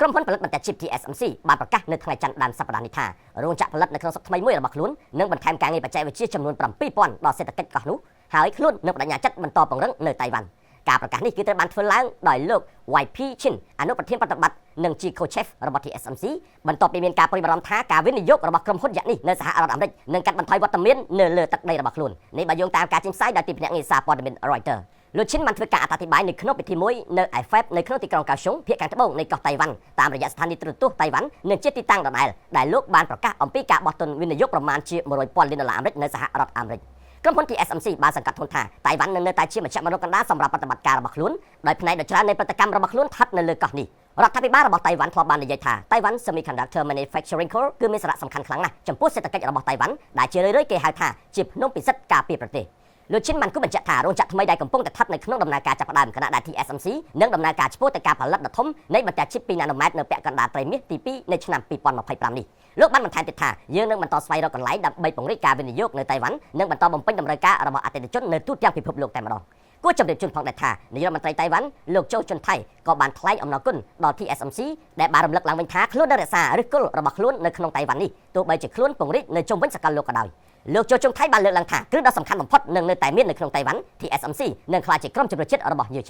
ក្រុមហ៊ុនផលិតបន្ទះឈីប TSMC បានប្រកាសនៅថ្ងៃច័ន្ទដើមសប្តាហ៍នេះថារោងចក្រផលិតនៅក្នុងស្រុកថ្មីមួយរបស់ខ្លួននឹងបន្ថែមការងារបច្ចេកវិទ្យាចំនួន7000ដល់សេដ្ឋកិច្ចកោះនោះហើយខ្លួននឹងបដិញ្ញាចិត្តបន្តពង្រឹងនៅតៃវ៉ាន់ការប្រកាសនេះគឺត្រូវបានធ្វើឡើងដោយលោក YP Chin អនុប្រធានប្រតិបត្តិនិងជា co-chief របស់ TSMC បន្ទាប់ពីមានការព្រួយបារម្ភថាការវិនិយោគរបស់ក្រុមហ៊ុនយ៉ាងនេះនៅសហរដ្ឋអាមេរិកនឹងកាត់បន្ថយវត្តមាននៅលើទឹកដីរបស់ខ្លួននេះបើយោងតាមការចេញផ្សាយដោយទីភ្នាក់ងារសារព័ត៌មាន Reuters លោកឈិនបានធ្វើការអត្ថាធិប្បាយនៅក្នុងពិធីមួយនៅ IFAB នៅក្នុងទីក្រុងកៅស៊ុងភាគខាងត្បូងនៃកោះតៃវ៉ាន់តាមរយៈស្ថានីយ៍ទូរទស្សន៍តៃវ៉ាន់និងជាទីតាំងដដែលដែលលោកបានប្រកាសអំពីការបោះទុនវិនិយោគប្រមាណជា100ពាន់លានដុល្លារអាមេរិកនៅសហរដ្ឋអាមេរិកក្រុមហ៊ុន TSMC បានសង្កត់ធ្ងន់ថាតៃវ៉ាន់នឹងនៅតែជាមជ្ឈមណ្ឌលកណ្ដាលសម្រាប់ប្រតិបត្តិការរបស់ខ្លួនដោយផ្នែកដ៏ច្រើននៃប្រតិកម្មរបស់ខ្លួនស្ថិតនៅលើកោះនេះរដ្ឋាភិបាលរបស់តៃវ៉ាន់ធ្លាប់បាននិយាយថា Taiwan Semiconductor Manufacturing Co គឺមានសារៈសំខាន់ខ្លាំងណាស់ចំពោះសេដ្ឋកិច្ចរបស់តៃវ៉ាន់ដែលជារឿយៗគេហៅថាជាភ្នំពិសិដ្ឋការពារប្រទេសលោកឈិនបានគូបញ្ជាក់ថារោងចក្រថ្មីដែលកំពុងតែស្ថិតនៅក្នុងដំណើរការចាប់ផ្ដើមខណៈដែល TSMC នឹងដំណើរការឆ្ពោះទៅការផលិតដ៏ធំនៃបន្ទះឈីប2ណាណូម៉ែត្រនៅពាក់កណ្ដាលត្រីមាសទី2នៃឆ្នាំ2025នេះលោកបានបន្ថែមទៀតថាយើងនឹងបន្តស្វែងរកកន្លែងដើម្បីពង្រីកការវិនិយោគនៅតៃវ៉ាន់និងបន្តបំពេញតម្រូវការរបស់អតិថិជននៅទូទាំងពិភពលោកតែម្ដងគួរជម្រាបជូនផងដែរថានាយករដ្ឋមន្ត្រីតៃវ៉ាន់លោកโจជុនថៃក៏បានថ្លែងអំណរគុណដល់ TSMC ដែលបានរំលឹកឡើងវិញថាខ្លួននឹងរក្សាឫសគល់របស់ខ្លួននៅក្នុងតៃវ៉ាន់នេះទោះបីជាខ្លួនពង្រីកនៅជុំវិញសកលលោកក៏ដោយលោកโจជុងថៃបានលើកឡើងថាគ្រឹះដ៏សំខាន់បំផុតនឹងនៅតែមាននៅក្នុងតៃវ៉ាន់ TSMC នឹងក្លាយជាក្រុមជម្រើសជាតិរបស់ញូ